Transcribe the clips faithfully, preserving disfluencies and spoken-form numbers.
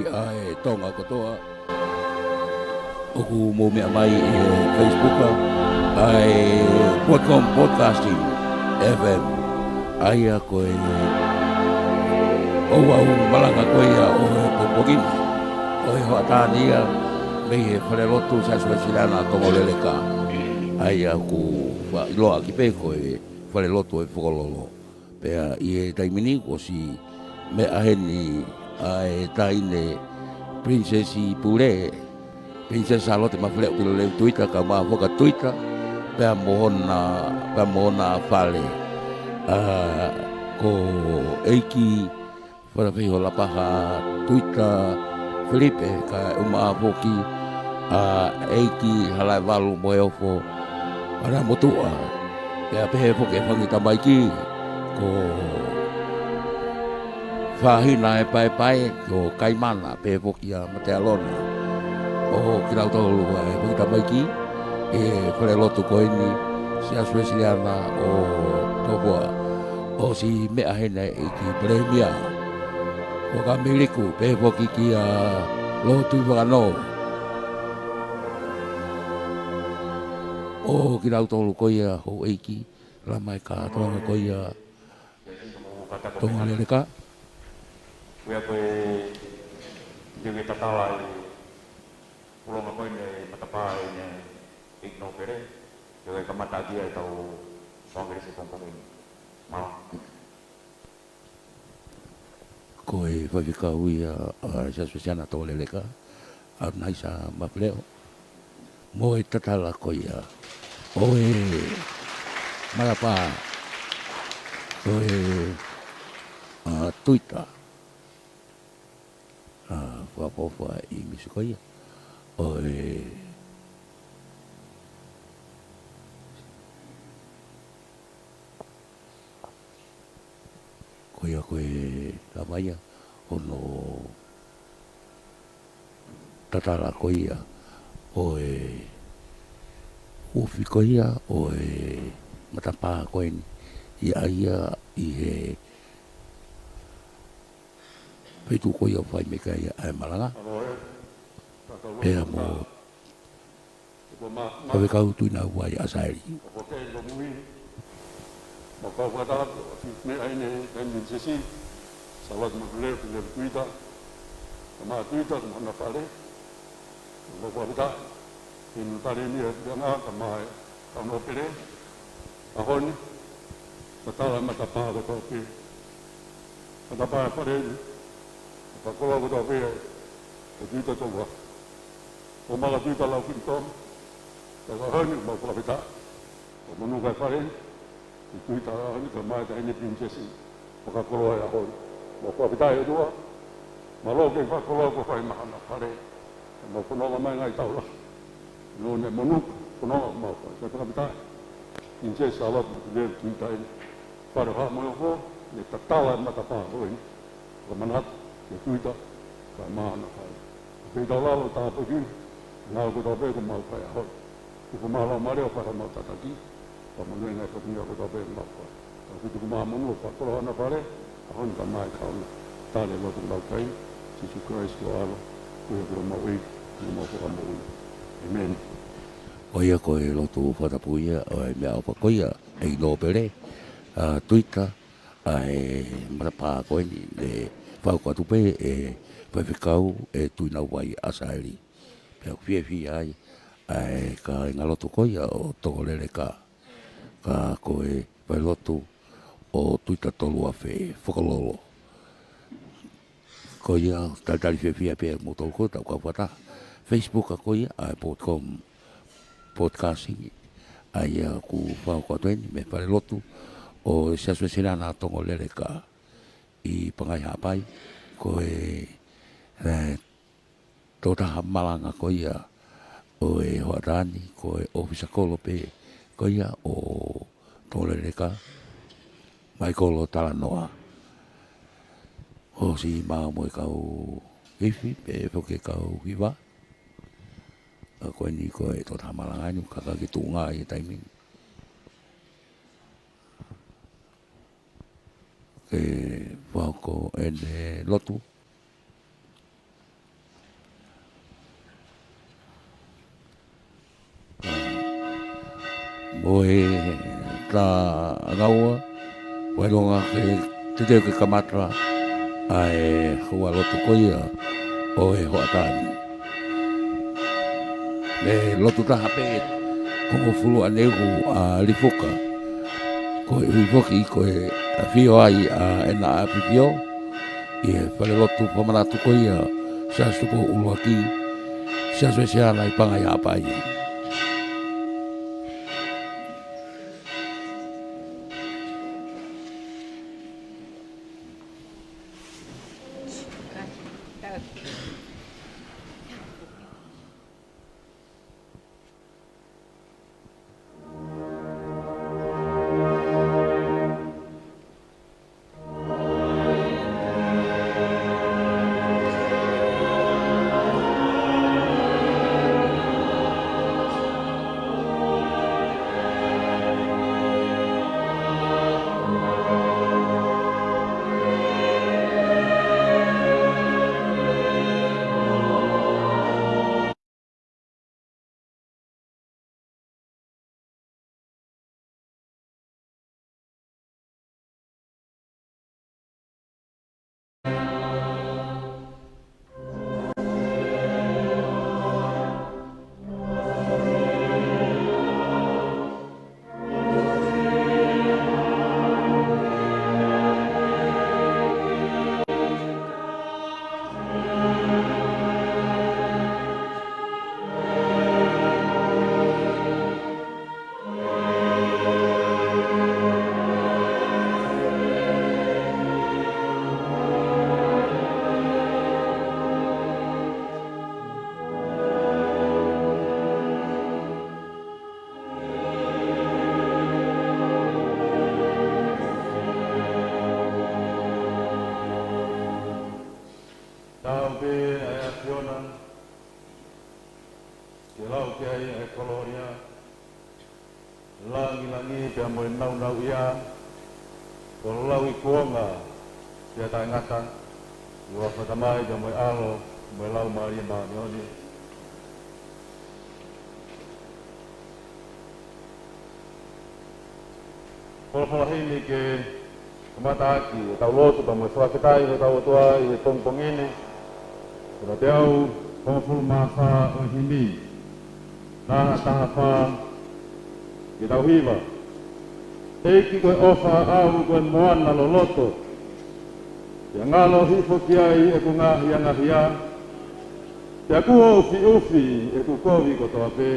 ʻA e Tonga kotoa. ʻOku mou meʻa mai ʻi he Facebook, ʻa e Potcom Podcasting F M. ʻA ia ko e ouau malanga ko ia ʻo e pongipongi ni, ʻo e hoʻatā ni ia, mei he falelotu Siasi Uēsiliana Tongoleleka. ʻA ia ʻoku faʻa ʻiloa ʻaki pē ko e falelotu ʻo e Fokololo. Pea ʻi he taimi ni kuo ʻosi meʻa heni ʻa e taʻahine Pilinisesi Pule, Pilinisesi Sālote Mafileʻo Pilolevu Tuita, kae ʻumaʻā foki ʻa Tuita, pea mo hona, pea mo hona fale. ʻA, ko ʻEiki Falafehi Holapaha Tuita Filipe, kae ʻumaʻā foki ʻa ʻEiki Halaevalu Moheofo Anamotuʻa. Pea pehē foki e fanga kiʻi tamaiki ko Fahina ʻe Paepae, ko Kaimana, pehē foki ʻa Matealona. ʻO kinautolu ʻa e fanga kiʻi tamaiki ʻi he falelotu ko eni Siasi Uēsiliana ʻo Tokua. ʻOsi meʻa heni ʻa e ʻEiki Palēmia, ko Kameliku, pehē foki kia Lotui Vakanō. ʻO kinautolu ko ia houʻeiki, lama e kātoanga ko ia Tongoleleka. Ko ia ko e teu ke tatala e pulonga ko eni e matapā ʻeni ʻEiki Nōpele, ke kamata ʻaki ʻetau Konifelenisi pongipongi ni. Mālō. Ko e faifekau ia ʻa Siasi Uēsiliana Tongoleleka, ʻa Naisa Mafileʻo, mo e tatala ko ia ʻo e matapā ko e, ʻa, Tuita, ʻa, fakaʻofoʻofa ʻi Misi ko ia ʻo e Ko ia ko e lava ia hono tatala ko ia ʻo e ufi ko ia ʻo e matapā ko eni, ʻa ia ʻi he feituʻu ko ia ʻoku fai mei ai ʻa e malanga. Pea mo Faifekau Tuʻinauaiasaeli. Mau kau fakatapu atu ki he taʻahine Pilinisesi Sālote Mafileʻo Pilolevu Tuita, kae ʻumaʻā Tuita mo hona fale. Mau fakafetaʻi he ʻoku tali eni ʻa e puleʻanga kae ʻumaʻā e kau nōpele he ʻaho ni. Tatala e matapā kotoa pē, matapā e fale ni, fakakoloa kotoa pē ʻa Tuita Tokua. Ko Mala Tuita Laukiʻitonga, ka ko e ʻaho ni mau fakafetaʻi, ko e monū ʻa e fale ni, ʻi Tuita ʻaho ni kae ʻumaʻā e taʻahine Pilinisesi, fakakoloa e ʻaho ni. Mau fakafetaʻi ʻOtua, mālō e fakakoloa kuo fai maʻa hona fale, ʻemau fononga mai ngaahi taʻu lahi. Naʻa ne monū, fononga mau fai, kae fakafetaʻi Pilinisesi Sālote Mafileʻo Tuita ʻi he fale ʻo Haʻa Moheofo, ne tatala e matapā ko eni. Fakamanatu kia Tuita kae ʻumaʻā hona fale. Pea ʻi he taulalo tāpuekina, ngāue kotoa pē ʻoku mau fai he ʻaho ni. Tuku mālō mālie ʻo fai haʻamau tataki, pea monū e ngaahi fatongia kotoa pē ʻoku mau fai. Tau fitu kumā monū ʻo fakakoloa hona fale, ʻaho ni kae ʻumaʻā e kau nōpele. Tali e lotu ʻoku mau fai, Sīsū Kalaisi ko ho ʻAlo, ko homau ʻEiki, ko homau Fakamoʻui. ʻĒmeni. Ko ia ko e lotu fakatapu ia ʻo e meʻaʻofa ko ia ʻEiki Nōpele, ʻa, Tuita, ʻa e matapā ko eni, ʻe fakahoko atu pē ʻe Faifekau ʻe Tuʻinauaiasaeli. Pea ʻoku fiefia ai ʻa e kāingalotu ko ia ʻo Tongoleleka, ka ko e falelotu ʻo Tuita Toluafe Fokololo. Ko ia, talitali fiefia pē ʻa moutolu ko ē ʻoku tau kau fakataha. Facebook ko ia, ʻa e Potcom Podcasting, ʻa ia ʻoku fakahoko atu eni mei he falelotu ʻo e Siasi Uēsiliana Tongoleleka ʻi Pangai Haʻapai, ko e, e, tokotaha malanga ko ia ʻo e hoʻatā ni, ko e ʻofisa kolo pē ko ia ʻo Tongoleleka, Maikolo Talanoa. ʻOsi maʻu mo e kau ifi, pehē foki e kau hiva. ʻA ko eni ko e tokotaha malanga eni, ʻoku kaka ke tuʻunga ʻi he taimi ni. Ke fakahoko ʻene lotu. ʻo e Talangofua, ʻo e longa ke teuteu ke kamata ʻa e houa lotu ko ia ʻo e hoʻatā ni. Mo e lotu taha pē hongofulu ʻaneuhu ʻa Lifuka, koeʻuhi foki ko e ʻafio ai ʻa ʻEna ʻAfifio ʻi he falelotu fakamanatu ko ia, Siasi Tupou ʻUluaki, Siasi Uēsiliana ʻi Pangai ʻa Haʻapai. Tau pē ʻa e ʻAfiona, ke lau ki ai ʻa e kolōlia, langilangi pea mo e nāunauʻia, ʻo lauikuonga pea taʻengata, ʻi he huafa ʻo e Tamai pea mo e ʻAlo, mo e Laumālie Māʻoniʻoni. Folofola himi ke kamata ʻaki ʻetau lotu pea mo e fakafetaʻi ki hotau ʻOtua ʻi he pongipongi ni. Ko hono teau hongofulu mā fā ʻo e himi. Taha taha fā, ke tau hiva. ʻEiki ko e ʻofa ʻaʻau ko e moana loloto. Pea ngalo hifo ki ai ʻeku ngaahi angahia. Pea kuo ʻufiʻufi ʻeku kovi kotoa pē.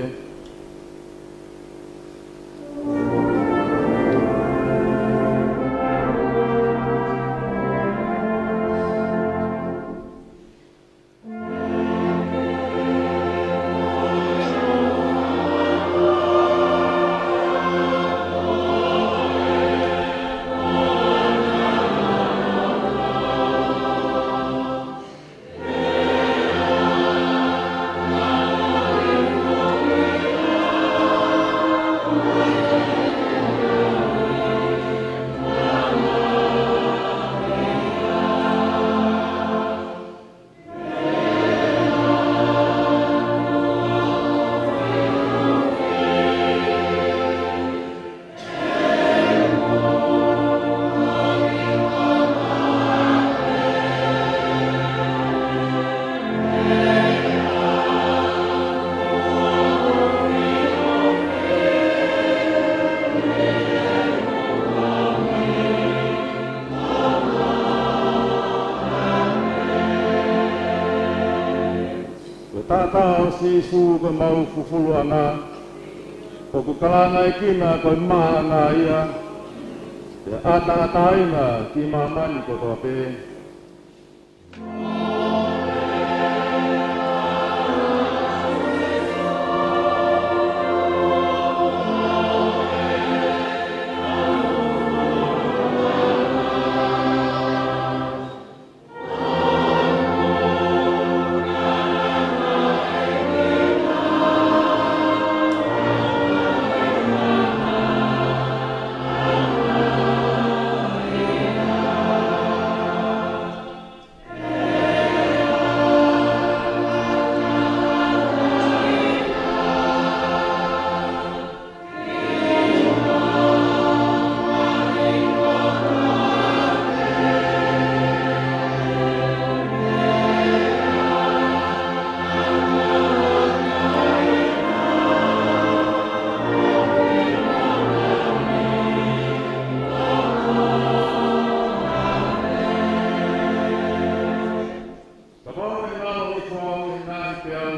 Ko e taʻataʻa ʻo Sīsū ko ʻemau fufuluʻanga, ʻoku kalangaʻekina ko e maʻanga ia, pea ʻataʻatā ia ki māmani kotoa pē.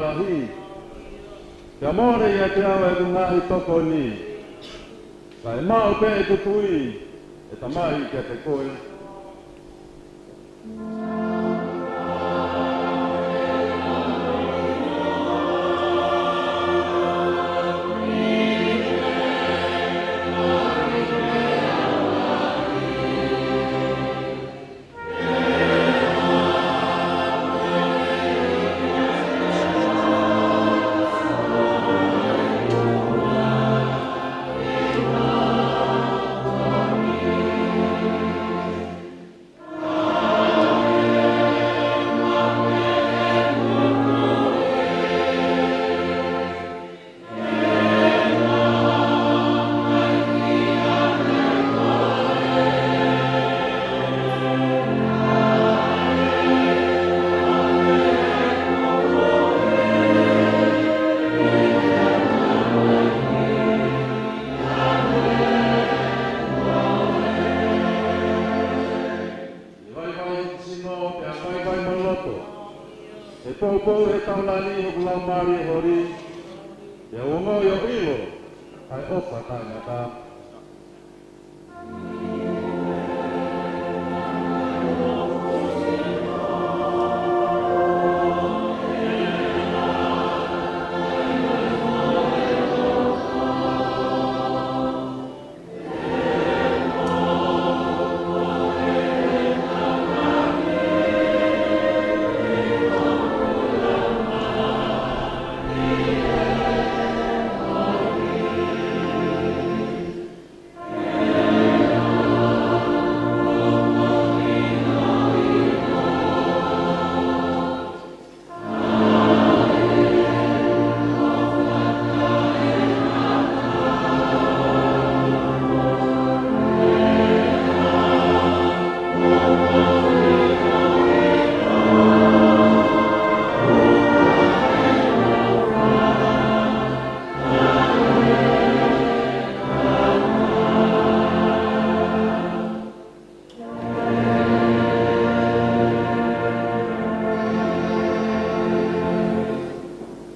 lahi, pea mole ʻiate au ʻeku ngaahi tokoni, kae maʻu pē ʻeku tui, ʻe Tamai, kiate koe. ʻE vaivai hoku sino, pea vaivai mo e loto. ʻE poupou ʻi he taulani hoku laumālie holi, pea u ongoʻi ʻo ʻilo ʻa e ʻofa taʻengata.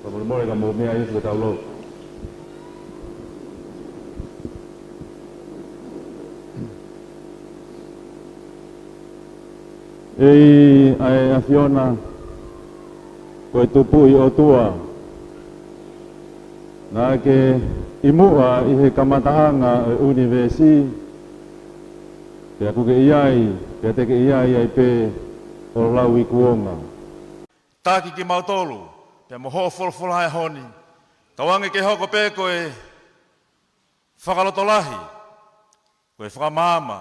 Fakamolemole ka mou meʻa ʻi he fekau tau lau. ʻEiki, ʻa e ʻAfiona, ko e Tupuʻi ʻOtua, naʻa ke ʻi muʻa ʻi he kamataʻanga ʻo e ʻunivēsi, pea ʻoku ke ʻi ai, pea te ke ʻi ai ai pē ʻo lauikuonga. Taki kimautolu pea mo hoʻo folofola he ʻaho ni, tauange ke hoko pē ko e fakalotolahi, ko e fakamaama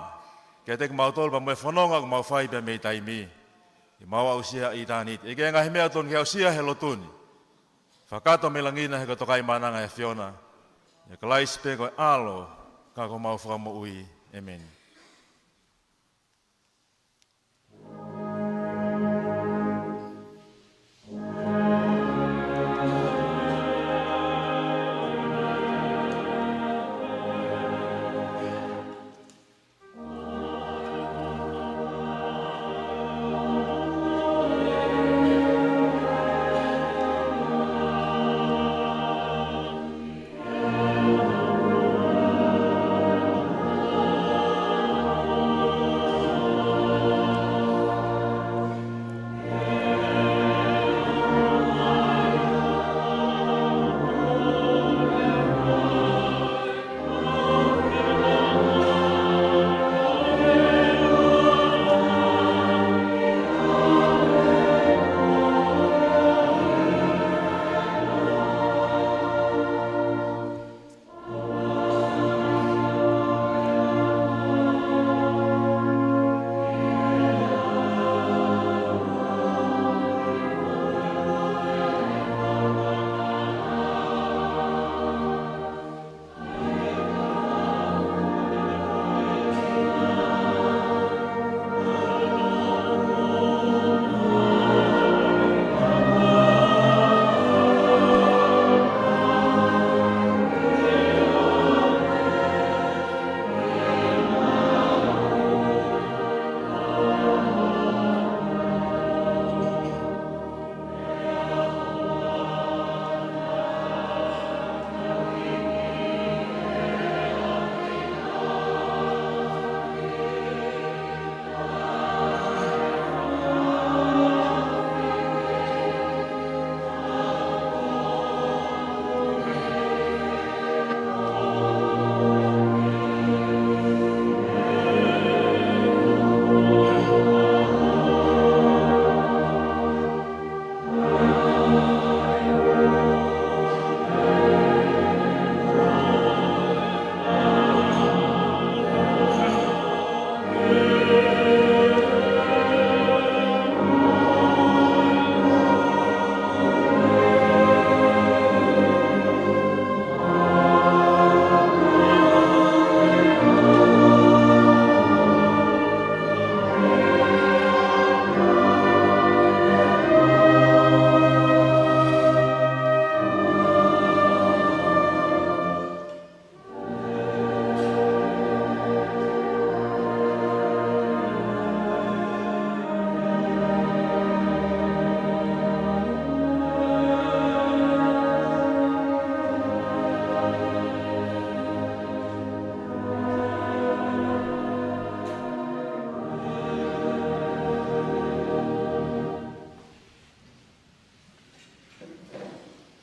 kiate kimautolu pea mo e fononga ʻoku mau fai pea mei taimi ni, ʻi mau aʻusia ʻitāniti. ʻEiki, ʻa e ngaahi meʻa ʻoku totonu ke aʻusia he lotu ni, fakakakato mei langi na he ko e tokaimaʻananga ʻa e ʻAfiona, ʻia Kalaisi pē ko e ʻAlo ka ko homau Fakamoʻui. ʻĒmeni.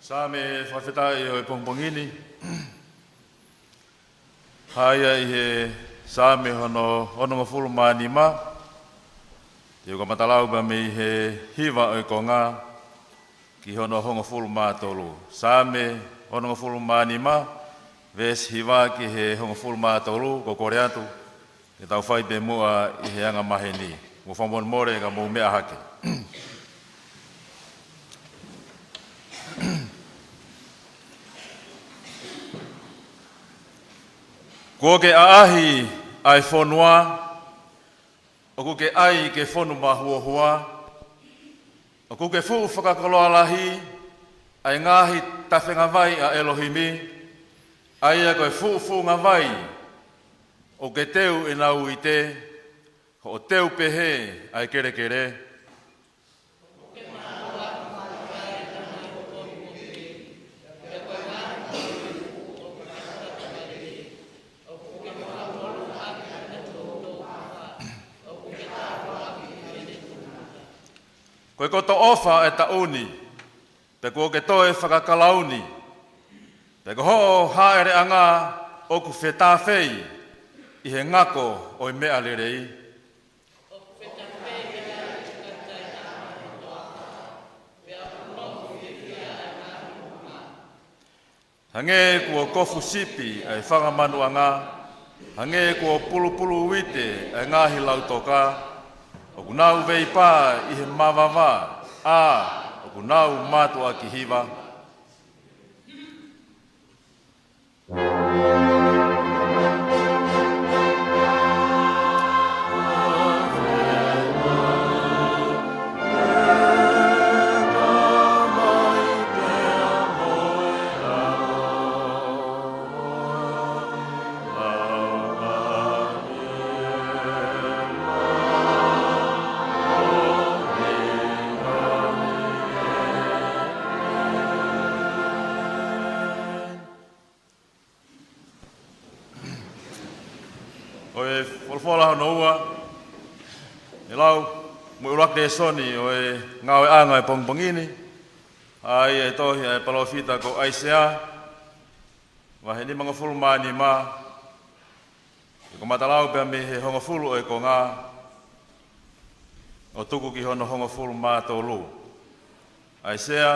Saame fakafetaʻi ʻo e pongipongi ni. Hā ia ʻi he Saame hono onongofulu mā nima. Te u kamata lau pē mei he hiva ʻo e konga ki hono hongofulu mā tolu. Saame onongofulu mā nima, veesi hiva ki he hongofulu mā tolu, ko e kole atu ke tau fai pē muʻa ʻi he anga maheni. Mou fakamolemole ka mou meʻa hake. Kuo ke ʻaʻahi ʻa e fonua, ʻoku ke ʻai ke fonu mahuohua, ʻoku ke fuʻu fakakoloa lahi ʻa e ngaahi tafengavai ʻa ʻElohimi, ʻa ia ko e fuʻu fuʻungavai ʻoku ke teu ʻenau uite, hoʻo teu pehē ʻa e kelekele. Ko e koto ʻofa ʻa e taʻu ni, pea kuo ke toe fakakalauni, pea ko hoʻo hāʻeleʻanga ʻoku fetāfei ʻi he ngako ʻo e meʻa lelei. Hangē kuo kofu sipi ʻa e fanga manuʻanga, hangē kuo pulupulu uite ʻa e ngaahi lautoka, ʻoku nau veipā ʻi he mavava, ʻa, ʻoku nau mātuʻaki hiva. Ko e folofola hono ua ʻe lau, mo e ʻuluaki lēsoni ʻo e ngāueʻanga ʻo e pongipongi ni, ʻa ia ʻi he tohi ʻa e palōfita ko ʻAisea, vahe nimangofulu mā nima, ʻe kamata lau pē mei he hongofulu ʻo e konga, ʻo tuku ki hono hongofulu mā tolu. ʻAisea,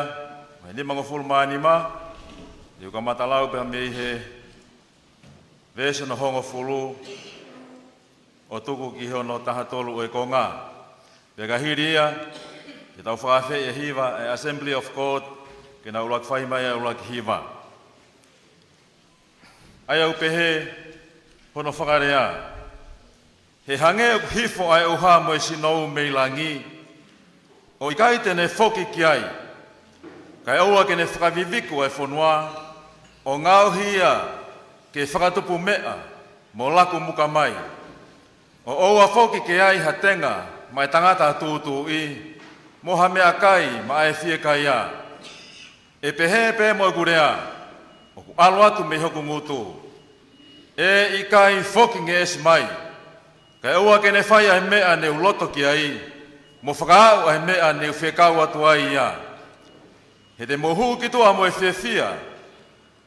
vahe nimangofulu mā nima, ʻe kamata lau pē mei he veesi hono hongofulu, ʻo tuku ki hono taha tolu ʻo e konga. Pea ka hili ia, ke tau fakaafeʻi e hiva ʻa e Assembly of God, ke nau ʻuluaki fai mai ʻa e ʻuluaki hiva. ʻA ia ʻoku pehē hono fakalea: He hangē ʻoku hifo ʻa e ʻuha mo e sinou mei langi, ʻo ʻikai te ne foki ki ai, kae ʻoua ke ne fakaviviku ʻa e fonua, ʻo ngaohi ia ke fakatupu meʻa mo laku muka mai, ʻo ʻoua foki ke ʻi ai ha tenga maʻa e tangata tūtuuʻi, mo ha meʻakai maʻa e fiekaia. ʻE pehē pē mo ʻeku lea ʻoku ʻalu atu mei hoku ngutu: ʻE ʻikai foki ngeʻesi mai, kae ʻoua ke ne fai ʻa e meʻa ne u loto ki ai, mo fakaaʻu ʻa e meʻa ne u fekau atu ai ia. He te mou hū ki tuʻa mo e fiefia,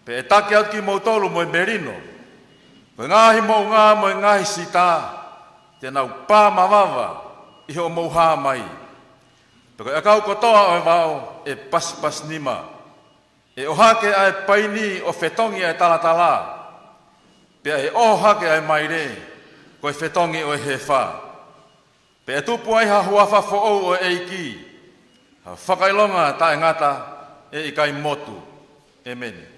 pea ʻe taki atu kimoutolu mo e melino. Ko e ngaahi moʻunga mo e ngaahi sita te nau pā mavava ʻi hoʻomou hā mai. Pea ko e ʻakau kotoa ʻo e vao ʻe pasipasi nima. ʻE ʻohake ʻa e paini ʻo fetongi ʻa e talatala, pea ʻe ʻohake ʻa e maile ko e fetongi ʻo e hefa. Pea ʻe tupu ai ha huafa foʻou ʻo e ʻEiki, ha fakaʻilonga taʻengata ʻe ʻikai motu. ʻEmeni.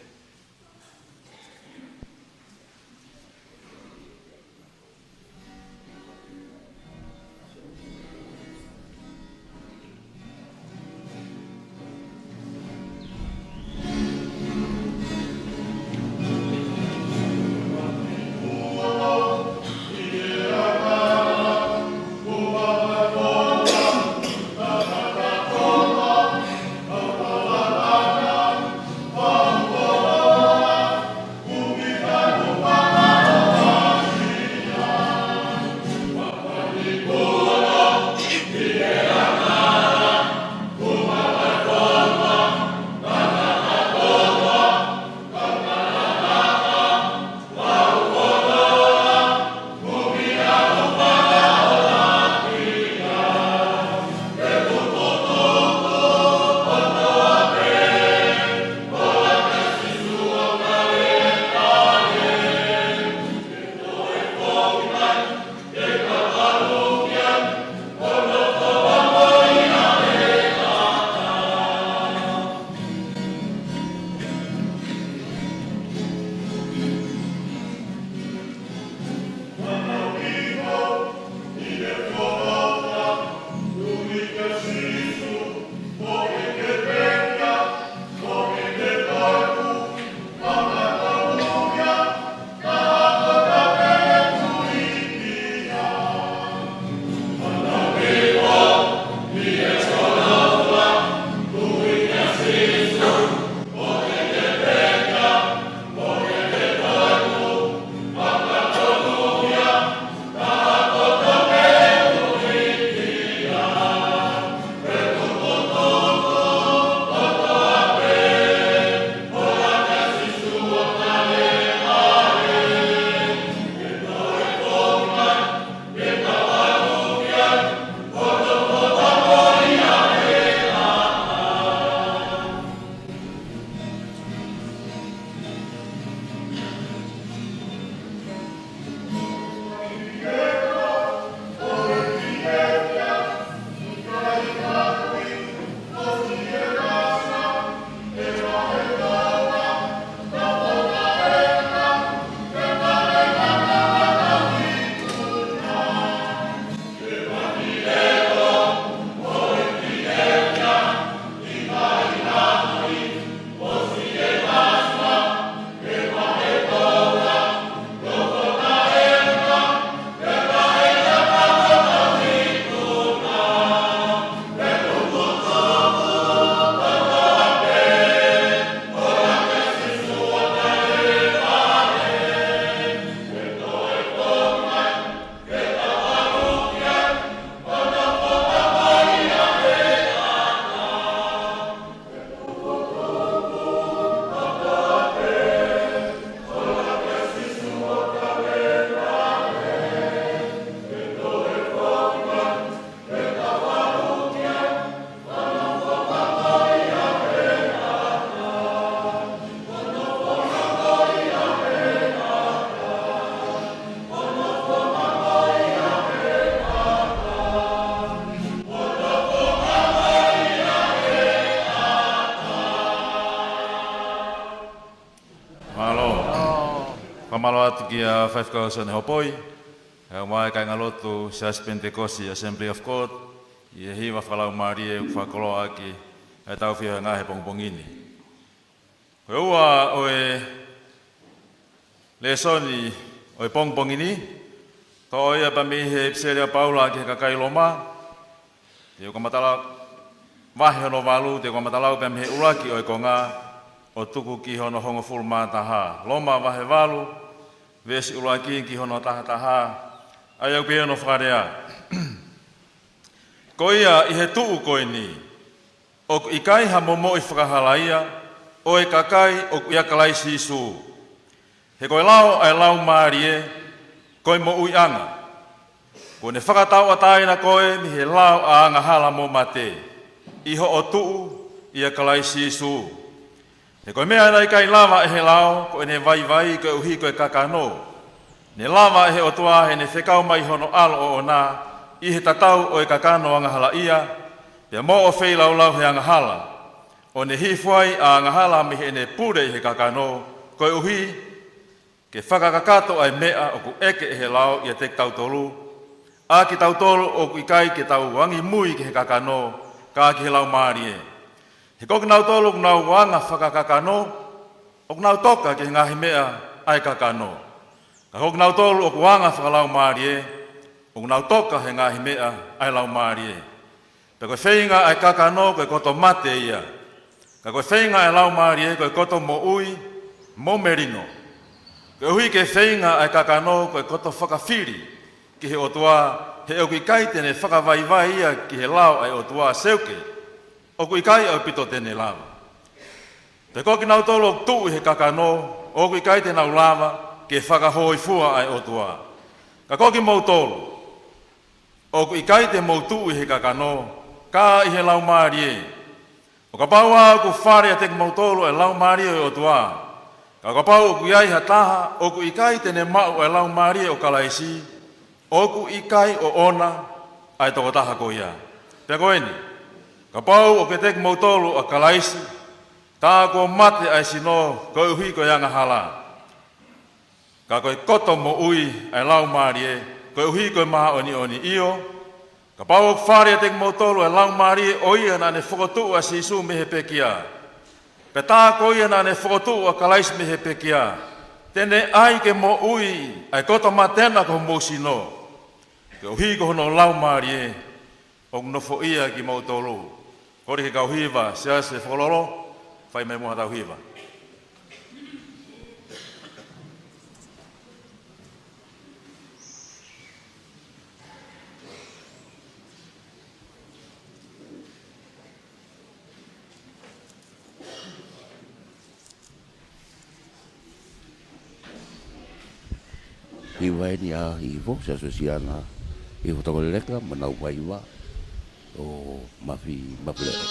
Mālō atu kia Faifekau Sione Hopoi, ʻa e ʻomai kāingalotu Siasi Penitekosi Assembly of God, ʻi he hiva fakalaumālie ʻoku fakakoloa ʻaki ʻa e tau fio he ngaahi pongipongi ni. Ko e ua ʻo e lēsoni ʻo e pongipongi ni, ko ia pē mei he ʻipiseli ʻa Paula ki he kakai Loma, te u kamata lau, vahe hono valu, te u kamata lau pē mei he ʻuluaki ʻo e konga, ʻo tuku ki hono hongofulu mā taha. Loma vahe valu, veesi ʻuluaki ki hono taha taha, ʻa ia ʻoku pehē hono fakalea. Ko ia ʻi he tuʻu ko eni, ʻoku ʻikai ha momoʻi fakahalaia ʻo e kakai ʻoku ʻia Kalaisi Sīsū. He ko e lao ʻa e Laumālie, ko e moʻuiʻanga. Kuo ne fakatauʻatāina koe mei he lao ʻa e angahala mo mate, ʻi hoʻo tuʻu ʻia Kalaisi Sīsū. He ko e meʻa naʻe ʻikai lava ʻe he lao, ko ʻene vaivai koeʻuhi ko e kakano, ne lava ʻe he ʻOtua heʻene fekau mai hono ʻAlo ʻoʻona ʻi he tatau ʻo e kakano angahalaʻia, pea mo ʻo feilaulau he angahala, ʻo ne hifo ai ʻa e angahala mei heʻene pule ʻi he kakano, koeʻuhi ke fakakakato ʻa e meʻa ʻoku ʻeke ʻe he lao ʻiate kitautolu, ʻa kitautolu ʻoku ʻikai ke tau angimui ki he kakano, ka ki he Laumālie. He ko kinautolu ʻoku nau anga fakakakano, ʻoku nau toka ki he ngaahi meʻa ʻa e kakano. Ka ko kinautolu ʻoku anga fakalaumālie, ʻoku nau toka he ngaahi meʻa ʻa e Laumālie. Pea ko e feinga ʻa e kakano ko e koto mate ia. Ka ko e feinga ʻa e Laumālie ko e koto moʻui mo melino. Koeʻuhi ko e feinga ʻa e kakano ko e koto fakafili ki he ʻOtua, he ʻoku ʻikai te ne fakavaivai ia ki he lao ʻa e ʻOtua, seuke, ʻoku ʻikai ʻaupito te ne lava. Pea ko kinautolu ʻoku tuʻu ʻi he kakano, ʻoku ʻikai te nau lava ke fakahōifua ʻa e ʻOtua. Ka ko kimoutolu, ʻoku ʻikai te mou tuʻu ʻi he kakano, ka ʻi he Laumālie. ʻO kapau ʻoku fale ʻiate kimoutolu ʻa e Laumālie ʻo e ʻOtua, ka kapau ʻoku ʻi ai ha taha ʻoku ʻikai te ne maʻu ʻa e Laumālie ʻo Kalaisi, ʻoku ʻikai ʻoʻona ʻa e tokotaha ko ia. Pea ko eni, kapau ʻoku ʻiate kimoutolu ʻa Kalaisi, tā kuo mate ʻa e sino koeʻuhi ko e angahala. Ka ko e koto moʻui ʻa e Laumālie, koeʻuhi ko e māʻoniʻoni. ʻIo, kapau ʻoku fale ʻiate kimoutolu ʻa e Laumālie ʻo ia naʻa ne fokotuʻu ʻa Sīsū mei he pekia, pea tā ko ia naʻa ne fokotuʻu ʻa Kalaisi mei he pekia, te ne ʻai ke moʻui ʻa e koto mate na ko homou sino, koeʻuhi ko hono Laumālie ʻoku nofoʻia kimoutolu. Kole ke kau hiva, Siasi Fokololo, fai mai muʻa ha tau hiva. Hiva eni ʻa e hifo, Siasi Siana, hifo Tokoleleka, mo nau vaiva, ʻo Mafi, Mafi Leʻo.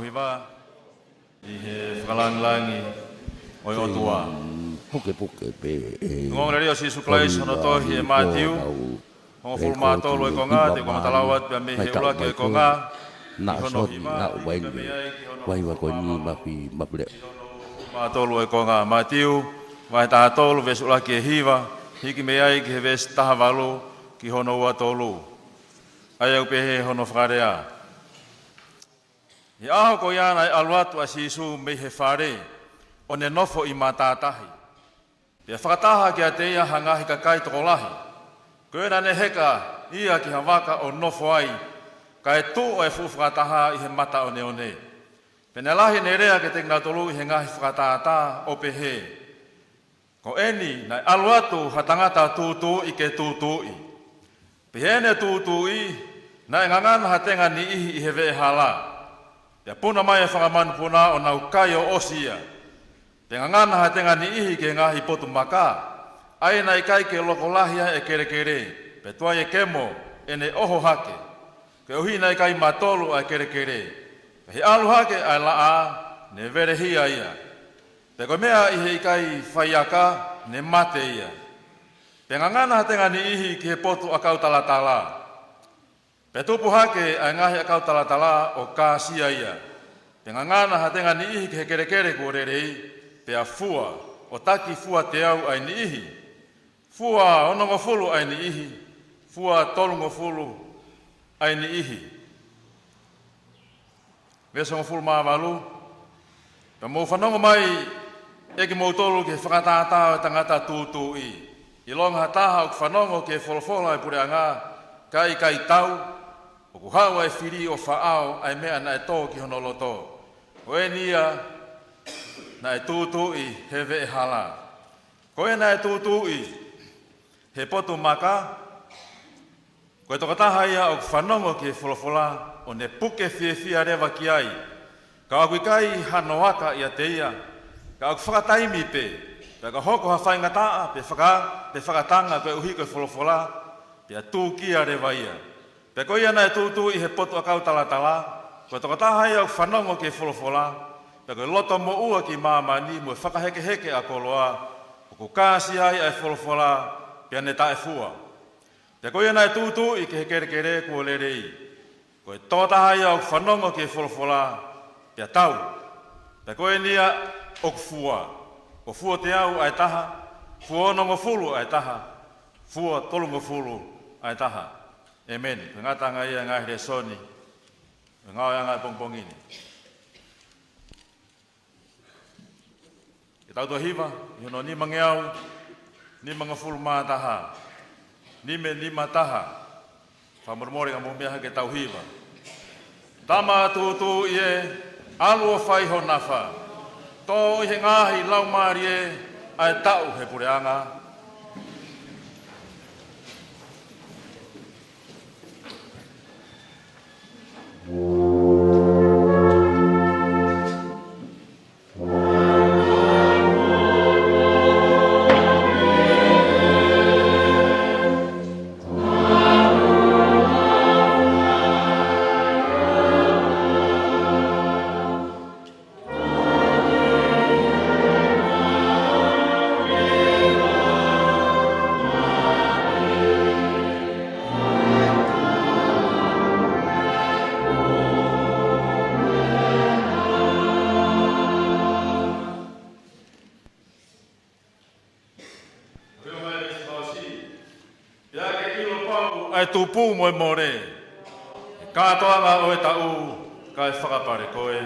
Hiva ʻi he fakalāngilangi ʻo e ʻOtua. Pukepuke pē ʻe he ongoongolelei ʻo Sīsū Kalaisi hono tohi ʻe Mātiu, hongofulu mā tolu ʻo e konga, te u kamata lau atu pē mei he ʻuluaki ʻo e konga ki hono hiva, ʻi he mei ai ki hono hongofulu mā valu. Hongofulu mā tolu ʻo e konga. Mātiu, vahe taha tolu, veesi ʻuluaki ʻe hiva, hiki mei ai ki he veesi taha valu ki hono ua tolu. ʻA ia ʻoku pehē hono fakalea. ʻI he ʻaho ko ia naʻe ʻalu atu ʻa Sīsū mei he fale, ʻo ne nofo ʻi matātahi. Pea fakataha kiate ia ha ngaahi kakai tokolahi. Ko ia naʻa ne heka ia ki ha vaka ʻo nofo ai, kae tuʻu ʻa e fuʻu fakataha ʻi he mata oneone. Pea naʻe lahi ʻene lea kiate kinautolu ʻi he ngaahi fakatātā ʻo pehē, Ko eni, naʻe ʻalu atu ha tangata tūtuuʻi ke tūtuuʻi. Pea ʻi heʻene tūtuuʻi, naʻe ngangana ha tenga niʻihi ʻi he veʻehala. Pea puna mai ʻa e fanga manupuna ʻo nau kai ʻo ʻosi ia. Pea ngangana ha tenga niʻihi ki he ngaahi potu maka, ʻa ia naʻe ʻikai ke loko lahi ai ʻa e kelekele, pea tuai ʻe kemo ʻene ʻoho hake, koeʻuhi naʻe ʻikai matolu ʻa e kelekele. Pea ʻi he ʻalu hake ʻa e laʻā, ne velehia ia. Pea ko e meʻa ʻi he ʻikai faiaka, ne mate ia. Pea ngangana ha tenga niʻihi ki he potu ʻakau talatala. Pea tupu hake ʻa e ngaahi ʻakau talatala ʻo kāsia ia. Pea ngangana ha tenga niʻihi ki he kelekele kuo lelei, pea fua, ʻo taki fua teau ʻa e niʻihi, fua onongofulu ʻa e niʻihi, fua tolungofulu ʻa e niʻihi. Veesi hongofulu mā valu. Pea mou fanongo mai ʻe kimoutolu ki he fakatātā ʻo e tangata tūtuuʻi. ʻIlonga ha taha ʻoku fanongo ki he folofola ʻa e puleʻanga, kae ʻikai tau, ʻoku haʻu ʻa e fili ʻo faʻao ʻa e meʻa naʻe tō ki hono loto. Ko eni ia naʻe tūtuuʻi he veʻehala. Ko ia naʻe tūtuuʻi he potu maka, ko e tokotaha ia ʻoku fanongo ki he folofola, ʻo ne puke fiefia leva ki ai. Ka ʻoku ʻikai hano aka ʻiate ia, ka ʻoku fakataimi pē, pea ka hoko ha faingataʻa, pe faka-, pe fakatanga koeʻuhi ko e folofola, pea tūkia leva ia. Pea ko ia naʻe tūtuuʻi he potu ʻakau talatala, ko e tokotaha ia ʻoku fanongo ki he folofola, pea ko e loto moʻua ki māmani mo e fakahekeheke ʻa e koloa, ʻoku kāsia ai ʻa e folofola, pea ne taʻefua. Pea ko ia naʻe tūtuuʻi ki he kelekele kuo lelei, ko e tokotaha ia ʻoku fanongo ki he folofola, pea tau. Pea ko eni ia ʻoku fua, ʻo fua teau ʻa e taha, fua onongofulu ʻa e taha, fua tolungofulu ʻa e taha. ʻĒmeni. Ko e ngataʻanga ia ʻa e ngaahi lēsoni ʻo e ngāueʻanga ʻo e pongipongi ni. Ke tau toe hiva ʻi hono nimangeau nimangofulu mā taha. Nime nima taha. Fakamolemole ka mou meʻa hake ke tau hiva. Tama tūtuuʻi ē, ʻalu ʻo fai ho nafa. Tō ʻi he ngaahi laumālie ʻa e taʻu he puleʻanga. Pea ke ʻilo pau ʻa e tupu mo e mole, he kātoanga ʻo e taʻu, kae fakapale koe.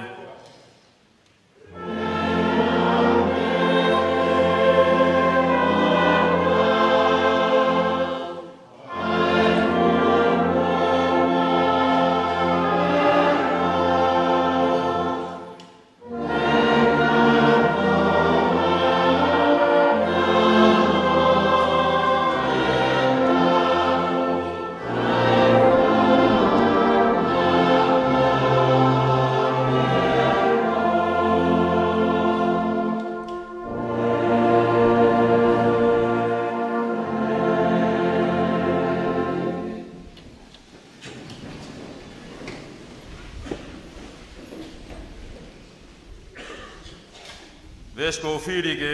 Veesi kuo u fili ke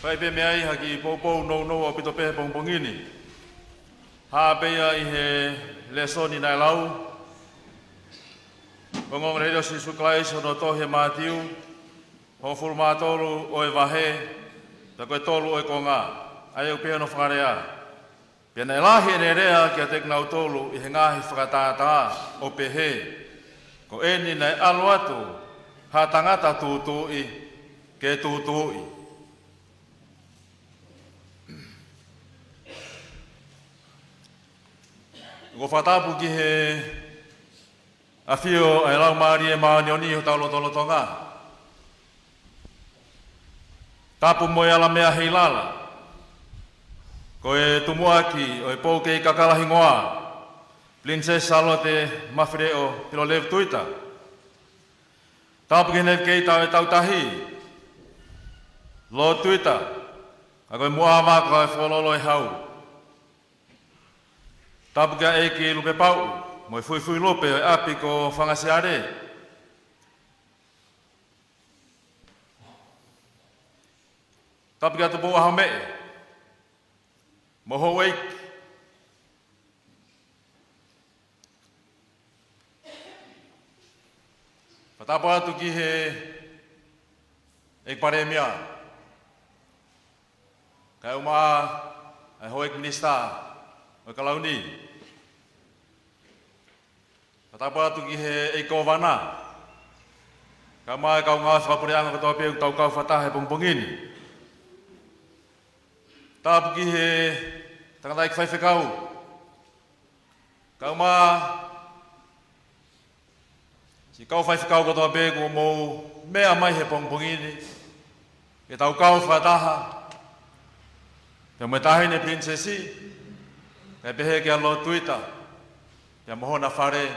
fai pē mei ai ha kiʻi poupou nounou ʻaupito pē he pongipongi ni. Hā pē ia ʻi he lēsoni naʻe lau. Ko e ongoongolelei ʻo Sīsū Kalaisi hono tohi ʻe Mātiu, hongofulu mā tolu ʻo e vahe, pea ko e tolu ʻo e konga. ʻA ia ʻoku pehē hono fakalea: Pea naʻe lahi ʻene lea kiate kinautolu ʻi he ngaahi fakatātā, ʻo pehē, Ko eni naʻe ʻalu atu ha tangata tūtuuʻi ke tūtuuʻi. ʻOku ou fakatapu ki he ʻafio ʻa e Laumālie Māʻoniʻoni ʻi hotau lotolotonga. Tapu mo e ala meʻa ʻi lalo. Ko e tumuʻaki ʻo e pou kei kakala hingoa, Pilinisesi Sālote Mafileʻo Pilolevu Tuita. Tapu ki he Navigator ʻo e Tautahi, Lord Tuita, ʻa ia ko e muʻa vaka ʻo e Fuoloa ʻo e Hau. Tapu kia ʻEiki Lupepauʻu, mo e Fuifui Lupe ʻo e ʻapi ko Fangasiale. Tapu kia Tupou ʻAhomeʻe, mo houʻeiki. Fakatapu atu ki he ʻEiki Palēmia, kae ʻumaʻā ʻa e houʻeiki minisitā ʻo e Kalauni. Fakatapu atu ki he ʻEiki Kōvana, kae ʻumaʻā e kau ngāue fakapuleʻanga kotoa pē ʻoku tau kau fakataha he pongipongi ni. Tapu ki he tangataʻeiki faifekau, kae ʻumaʻā siʻi kau faifekau kotoa pē kuo mou meʻa mai he pongipongi ni ke tau kau fakataha, pea mo e Taʻahine Pilinisesi, kae pehē kia Lord Tuita pea mo hona fale,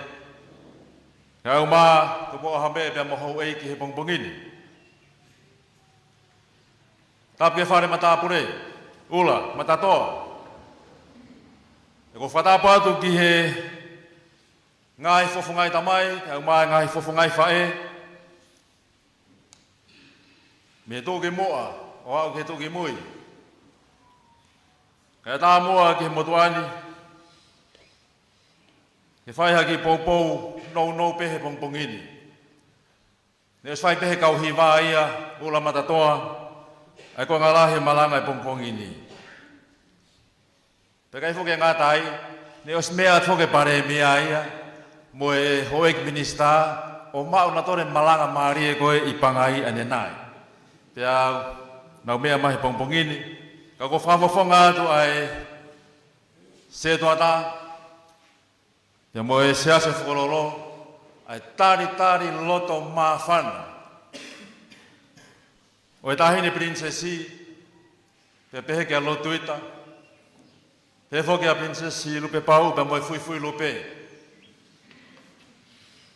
kae ʻumaʻā Tupou ʻAhomeʻe pea mo houʻeiki he pongipongi ni. Tapu ki he fale matāpule, ʻUla, Matatoa. ʻOku ou fakatapu atu ki he ngaahi fofongaʻi tamai, kae ʻumaʻā e ngaahi fofongaʻi faʻē, mei he tuʻukimuʻa ʻo aʻu ki he tuʻukimui, kae ʻatā muʻa ki he motuʻa ni, ke fai ha kiʻi poupou nounou pē he pongipongi ni. Ne ʻosi fai pē he kau hiva ia, ʻUla, Matatoa, ʻa e konga lahi e malanga he pongipongi ni. Pea ʻikai foki ke ngata ai, ne ʻosi meʻa atu foki e Palēmia ia mo e houʻeiki minisitā, ʻo maʻu nautolu e malanga mālie ko ē ʻi Pangai ʻanenai. Pea nau meʻa mai he pongipongi ni, ka ʻoku ou fakafofonga atu ʻa e sētuata pea mo e Siasi Fuoloa, ʻa e talitali loto māfana ʻo e Taʻahine Pilinisesi, pea pehē kia Lord Tuita, pehē foki kia Pilinisesi Lupepauʻu pea mo e Fuifui Lupe.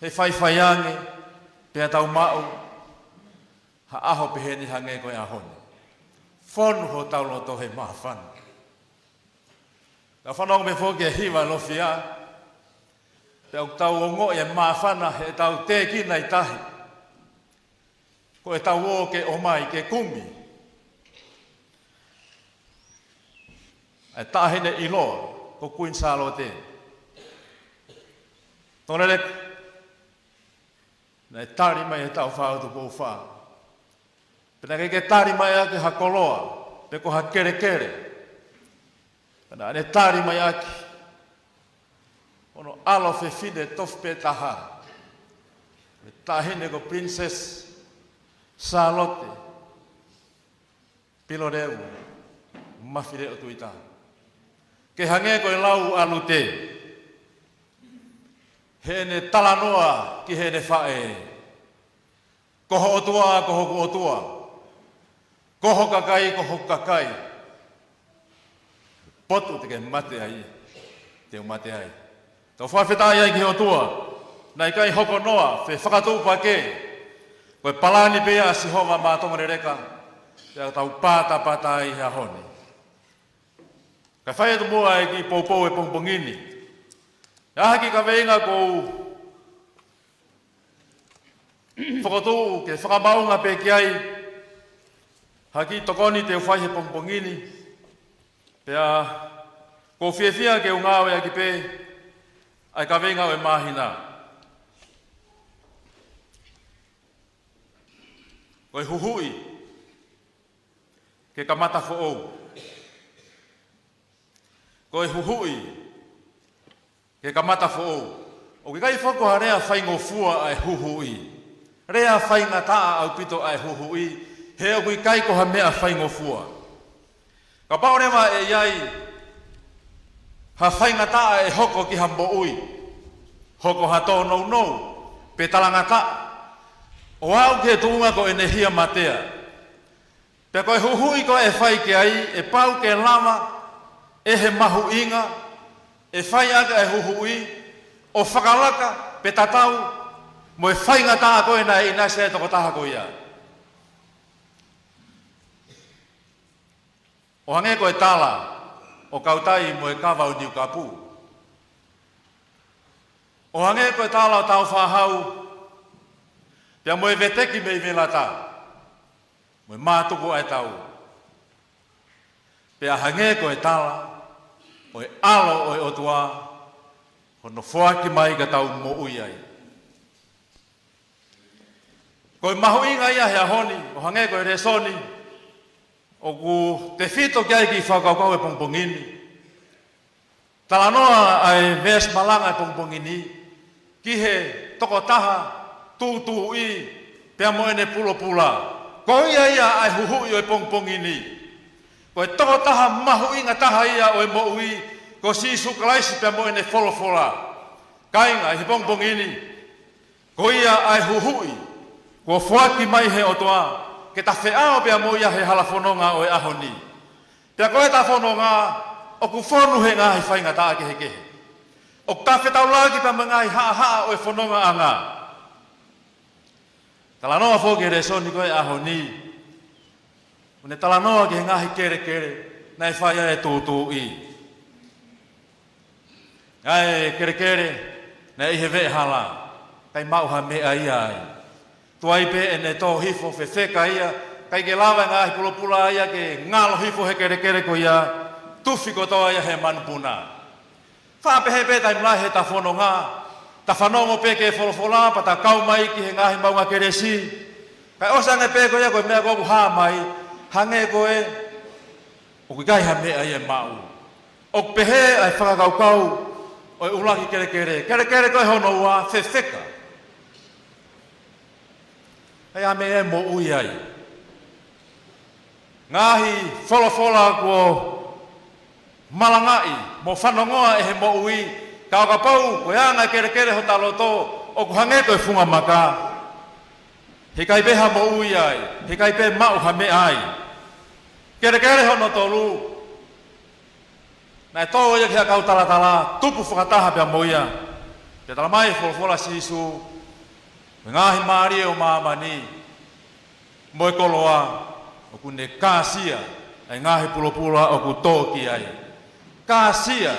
He faifai ange pea tau maʻu ha ʻaho pehē ni hangē ko e ʻaho ni. Fonu hotau loto he māfana. Tau fanongo mai foki ki he hiva Lofia, pea ʻoku tau ongoʻi e māfana heʻetau tēkina ʻi tahi. Ko ʻetau ō ke ʻomai ke kumi ʻa e Taʻahine ʻiloa ko Kuini Sālote. Tonga Leleka, naʻe tali mai ʻe he Taufaʻahi Tupou Fā. Pea naʻe ʻikai ke tali mai ʻaki ha koloa, pe ko ha kelekele. Pea naʻa ne tali mai ʻaki hono ʻalo fefine tofu pē taha, ʻa e Taʻahine ko Princess Sālote Pilolevu Mafileʻo Tuita. Ke hangē ko e lau ʻa Lute, heʻene talanoa ki heʻene faʻē: Ko ho ʻOtua, ko hoku ʻOtua. Ko ho kakai, ko hoku kakai. Potu te ke mate ai, te u mate ai. Tau fakafetaʻi ai ki he ʻOtua, naʻe ʻikai hoko noa, fefakatuʻupakē. Ko e palani pē ia ʻa Sihova maʻa Tonga Leleka, pea tau patapata ai he ʻaho ni. Kae fai atu muʻa e kiʻi poupou he pongipongi ni. ʻI ai ha kiʻi kaveinga ʻoku ou fokotuʻu ke fakamaʻunga pē ki ai, Ha kiʻi tokoni te u fai he pongipongi ni, pea ʻoku ou fiefia ke u ngāueʻaki pē ʻa e kaveinga ʻo e māhina. Ko e huhuʻi ke kamata foʻou. Ko e huhuʻi ke kamata foʻou. ʻOku ʻikai foki ko ha lea faingofua ʻa e huhuʻi. Lea faingataʻa ʻaupito ʻa e huhuʻi, he ʻoku ʻikai ko ha meʻa faingofua. Kapau leva ʻe ʻi ai ha faingataʻa ʻe hoko ki ha moʻui, hoko ha tōnounou, pe talangataʻa, ʻo aʻu ki he tuʻunga ko ʻene hia matea. Pea ko e huhuʻi ko ē ʻe fai ki ai, ʻe pau ke lava ʻe he mahuʻinga ʻe fai ʻaki ʻa e huhuʻi ʻo fakalaka pe tatau mo e faingataʻa ko ē naʻe ʻinasi ai e tokotaha ko ia. ʻO hangē ko e tala ʻo Kautai mo e kava ʻo Niukapu. ʻO hangē ko e tala ʻo Tāufaʻāhau pea mo e veteki mei Velata mo e mātuku ʻa e tau. Pea hangē ko e tala ʻo e ʻAlo ʻo e ʻOtua, hono foaki mai ka tau moʻui ai. Ko e mahuʻinga ia he ʻaho ni, ʻo hangē ko e lēsoni ʻoku tefito ki ai e kiʻi fakakaukau he pongipongi ni. Talanoa ʻa e veesi malanga he pongipongi ni ki he tokotaha tūtuuʻi pea mo ʻene pulopula. Ko ia ia ʻa e huhuʻi ʻo e pongipongi ni. Ko e tokotaha mahuʻinga taha ia ʻo e moʻui, ko Sīsū Kalaisi pea mo ʻene folofola. Kāinga, ʻi he pongipongi ni, ko ia ʻa e huhuʻi kuo foaki mai he ʻOtua ke ta feʻao pea mo ia he hala fononga ʻo e ʻaho ni. Pea ko ʻeta fononga ʻoku fonu he ngaahi faingataʻa kehekehe. ʻOku ta fetaulaki pea mo e ngaahi haʻahaʻa ʻo e fonongaʻanga. Talanoa foki e lēsoni ko ē ʻaho ni, ʻoku ne talanoa ki he ngaahi kelekele naʻe fai ai e tūtuuʻi. ʻA e kelekele naʻe ʻi he veʻehala, ʻikai maʻu ha meʻa ia ai. Tuai pē ʻene tō hifo fefeka ia, ʻikai ke lava e ngaahi pulopula ia ke ngalo hifo he kelekele ko ia, tufi kotoa ia he manupuna. Faʻa pehē pē taimi lahi heʻeta fononga, ta fanongo pē ki he folofola, pea ta kau mai ki he ngaahi maʻunga kelesi. Kae ʻosi ange pē ko ia ko e meʻa ko ē ʻoku hā mai, hangē ko ē ʻoku ʻikai ha meʻa ia ʻe maʻu. ʻOku pehē ʻa e fakakaukau ʻo e ʻuluaki kelekele. Kelekele ko ē hono ua, fefeka. ʻIkai ha meʻa ia ʻe moʻui ai. Ngaahi folofola kuo malangaʻi mo fanongoa ʻe he moʻui, ka ʻo kapau ko e anga e kelekele hota loto, ʻoku hangē ko e funga maka. Heʻikai pē ha moʻui ai, heʻikai pē maʻu ha meʻa ai. Kelekele hono tolu, naʻe tō ia ki he ʻakau talatala, tupu fakataha pea mo ia. Pea talamai ʻe he folofola ʻa Sīsū, ko e ngaahi mālie ʻo māmani mo e koloa, ʻoku ne kāsia ʻa e ngaahi pulopula ʻoku tō ki ai. Kāsia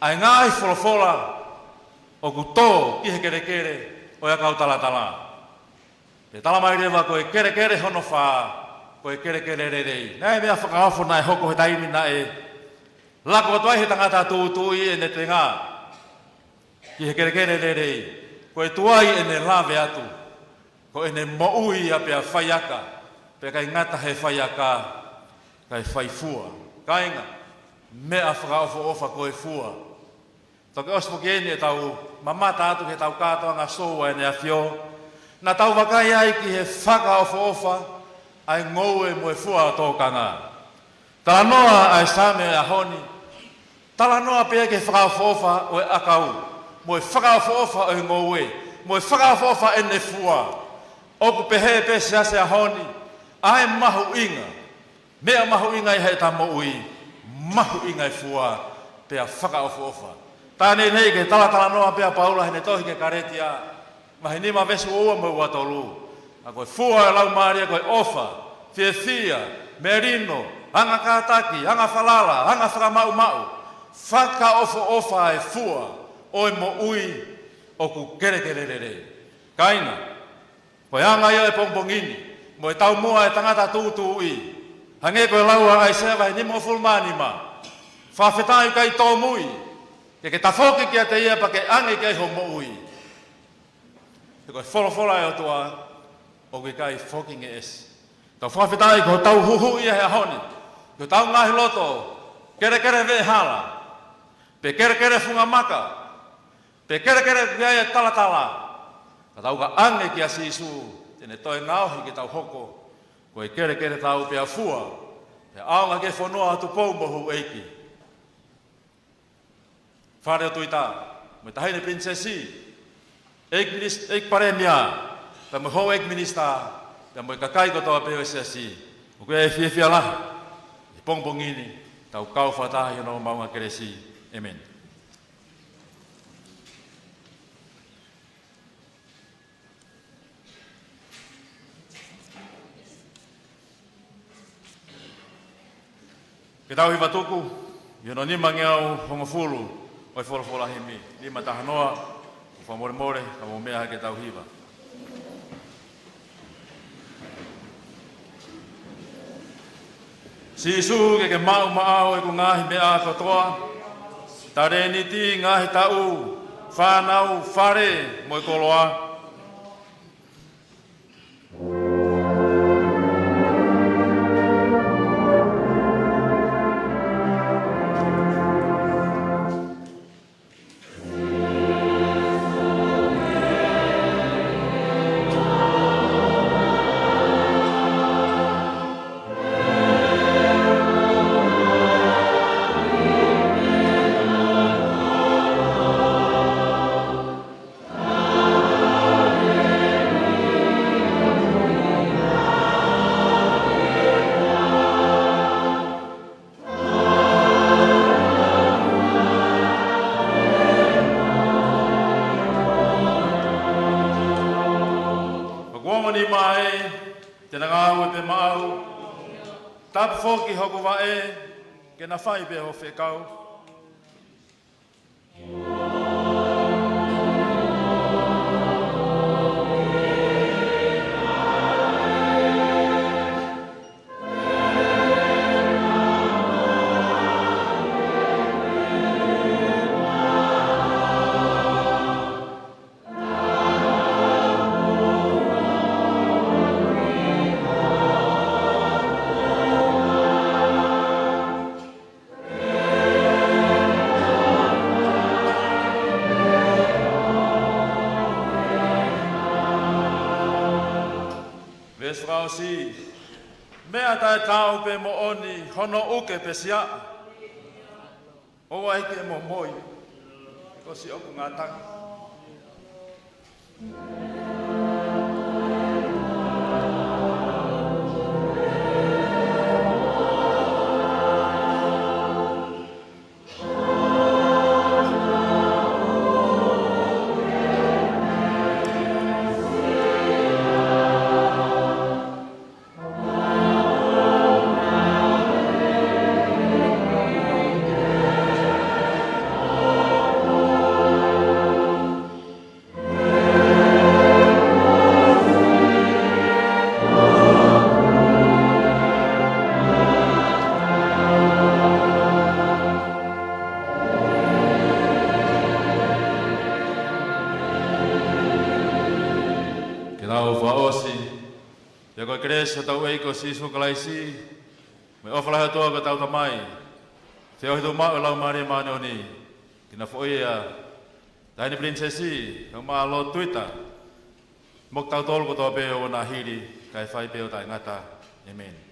ʻa e ngaahi folofola ʻoku tō ki he kelekele ʻo e ʻakau talatala. Pea talamai leva ko e kelekele hono fā, ko e kelekele lelei. Naʻe meʻa fakaofo naʻe hoko he taimi naʻe lako atu ai he tangata tūtuuʻi ʻene tenga ki he kelekele lelei. Ko e tuai ʻene lave atu, ko ʻene moʻui ia pea faiaka, pea ʻikai ngata he faiaka, kae fai fua. Kāinga, meʻa fakaʻofoʻofa ko e fua. Toki ʻosi foki eni ʻetau mamata atu ki heʻetau kātoanga sou ʻa ʻEne ʻAfio, naʻa tau vakai ai ki he fakaʻofoʻofa ʻa e ngoue mo e fua ʻo e tōkanga. Talanoa ʻa e Saame ʻo e ʻaho ni, talanoa pē ki he fakaʻofoʻofa ʻo e ʻakau, mo e fakaʻofoʻofa ʻo e ngoue, mo e fakaʻofoʻofa ʻene fua. ʻOku pehē pē Siasi ʻaho ni, ʻa e mahuʻinga, meʻa mahuʻinga ʻi heʻeta moʻui, mahuʻinga e fua, pea fakaʻofoʻofa. Tā neʻineʻi ke talatalanoa pē ʻa Paula heʻene tohi ki he Kalētia, vahe nima veesi ua ua mo e ua tolu. ʻA ko e fua ʻo e Laumālie ko e ʻofa, fiefia, melino, anga kātaki, anga falala, anga fakamaʻumaʻu, fakaʻofoʻofa e fua ʻo e moʻui ʻoku kelekele lelei. Kāinga, ko e anga ia ʻo e pongipongi ni, mo e taumuʻa ʻa e tangata tūtuuʻi. Hangē ko e lau ʻa ʻAisea vahe nimangofulu mā nima: Fakafetaʻi ʻoku ʻikai tōmui, ke ke tafoki kiate ia pea ke ʻange ki ai hoʻo moʻui. He ko e folofola ʻa e ʻOtua ʻoku ʻikai foki ngeʻesi. Tau fakafetaʻi ko hotau huhuʻi ia he ʻaho ni, ko hotau ngaahi loto kelekele veʻehala, pe kelekele funga maka, pe kelekele ʻoku ʻi ai e talatala, ka tau ka ʻange kia Sīsū, te ne toe ngaohi ke tau hoko ko e kelekele tau pea fua, pea ʻaonga ki he fonua ʻo Tupou mo Houʻeiki. Fale ʻo Tuita, mo e Taʻahine Pilinisesi, ʻEiki Minis-, ʻEiki Palēmia, pea mo e Houʻeiki Minisitā, pea mo e kakai kotoa pē ʻo e Siasi, ʻoku ʻi ai e fiefia lahi he pongipongi ni. Tau kau fakataha ʻi hono maʻu ʻa e kelesi. ʻĒmeni. Ke tau hiva tuku ʻi hono nimangeau hongofulu ʻo e folofola himi, nima taha noa, ʻo fakamolemole, ka mou meʻa ke tau hiva. Sīsū, ke ke maʻu maʻau ʻeku ngaahi meʻa kotoa, talēniti, ngaahi taʻu, fānau, fale, mo e koloa. Hoku ongo nima ē, te na ngāue pē maʻau. Tapu foki hoku vaʻe, ke na fai pē hoʻo fekau. Veesi fakaʻosi: Meʻa taʻetaau pe moʻoni, hono ʻuke pe siaʻa. ʻOua ʻe ke momoi, ko siʻoku ngataʻanga. Ke tau fakaʻosi. Pea ko e kelesi ʻa hotau ʻEiki ko Sīsū Kalaisi, mo e ʻofa lahi ʻa e ʻOtua ko hotau Tamai, feohi tuʻu maʻu ʻa e Laumālie Māʻoniʻoni, ke na foʻi ʻa e Taʻahine Pilinisesi, kae ʻumaʻā Lord Tuita, mo kitautolu kotoa pē ʻo na hili, kae fai pē ʻo taʻengata. ʻĒmeni.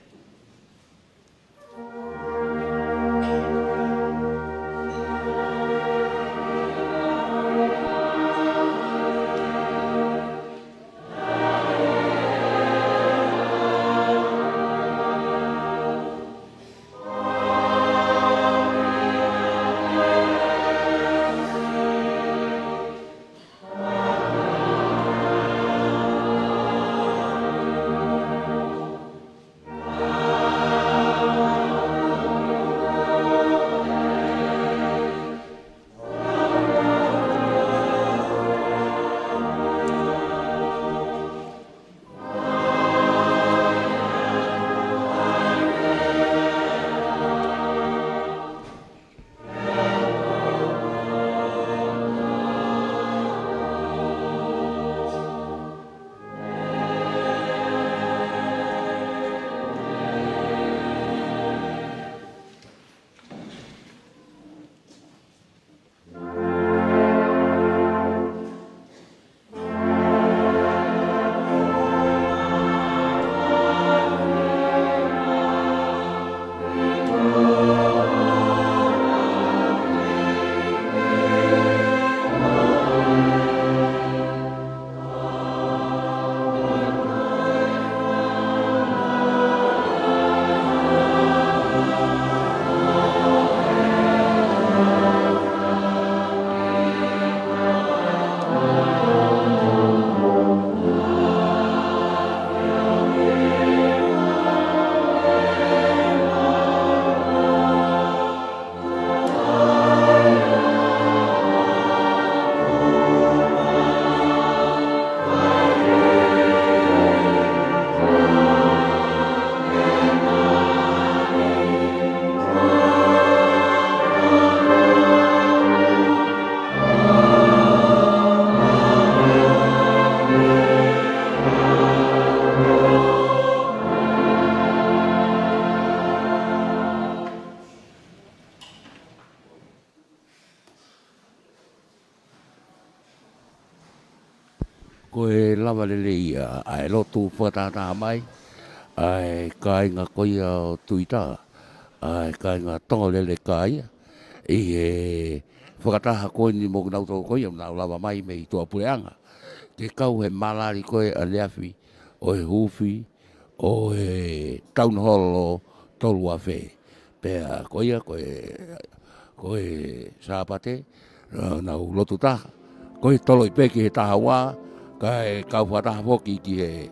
Ko e lava lelei ia ʻa e lotu fakatahataha mai ʻa e kāinga ko ia ʻo Tuita, ʻa e kāinga Tonga Leleka ia, ʻi he fakataha ko eni mo kinautolu ko ia ʻoku nau lava mai mei tuʻapuleʻanga ke kau he malali ko ē ʻaneafi ʻo e huufi ʻo e Town Hall ʻo tolu afe. Pea ko ia ko e, ko e Sāpate, ʻa, nau lotu taha. Ko e toloi pē ki he taha ua, kae kau fakataha foki ki he,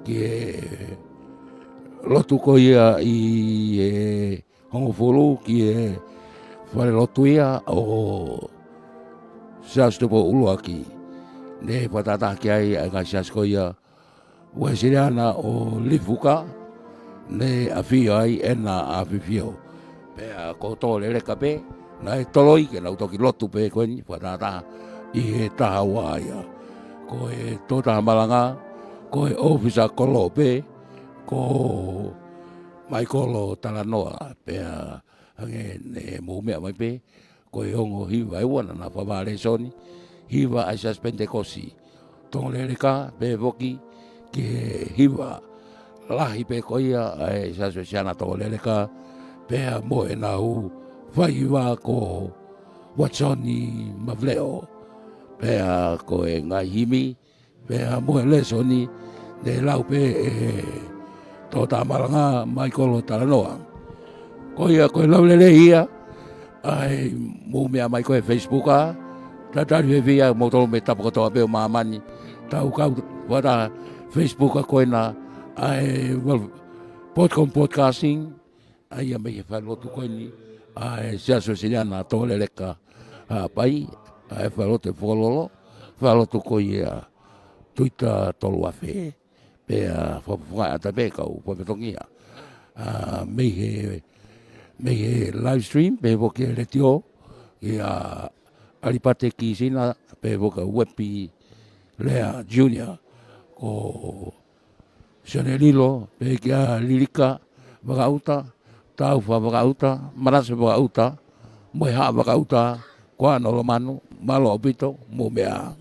ki he lotu ko ia ʻi he hongofulu ki he fale lotu ia ʻo Siaosi Tupou ʻUluaki. Ne fakatahataha ki ai ʻa e ngaahi siasi ko ia Uēsiliana ʻo Lifuka, ne ʻafio ai ʻEna ʻAfifio. Pea ko Tonga Leleka pē naʻe toloi ke nau toki lotu pē ko eni fakatahataha ʻi he taha ua ia. Ko e tokotaha malanga, ko e ʻōfisa kolo pē, ko Maikolo Talanoa, pea hangē ne mou meʻa mai pē, ko e ongo hiva ʻe ua naʻa na fakavaha lēsoni, hiva ʻa e Siasi Penitekosi Tonga Leleka, pehē foki ki he hiva lahi pē ko ia ʻa e Siasi Uēsiliana Tonga Leleka, pea mo ʻenau faiva ko Uatisoni Mavuleo, pea ko e ngaahi himi, pea mo e lēsoni ne lau pē ʻe he tokotaha malanga Maikolo Talanoa. Ko ia ko e lau lelei ia, ʻa e mou meʻa mai ko e Facebook ʻa, talitali fiefia kimoutolu mei he tapa kotoa pē ʻo māmani, tau kau fakataha Facebook ʻa ko ena, ʻa e val-, Potcom Podcasting, ʻa ia mei he falelotu ko eni ʻa e Siasi Uēsiliana Tonga Leleka Haʻapai, ʻa e falelotu ʻe Fokololo, falelotu ko ia Tuita tolu afe. Pea fakafofongaʻi atu pē kau fakafetongia, ʻa, mei he, mei he live stream, pehē foki e letiō, kia ʻAlipate Kisina, pehē foki ʻa Uepi Lea Junior, ko Sione Lilo, pehē kia Lilika Vakaʻuta, Taufa Vakaʻuta, Manase Vakaʻuta, mo e Haʻa Vakaʻuta, ko ʻAno Lomanu, mālō ʻaupito, mou meʻa.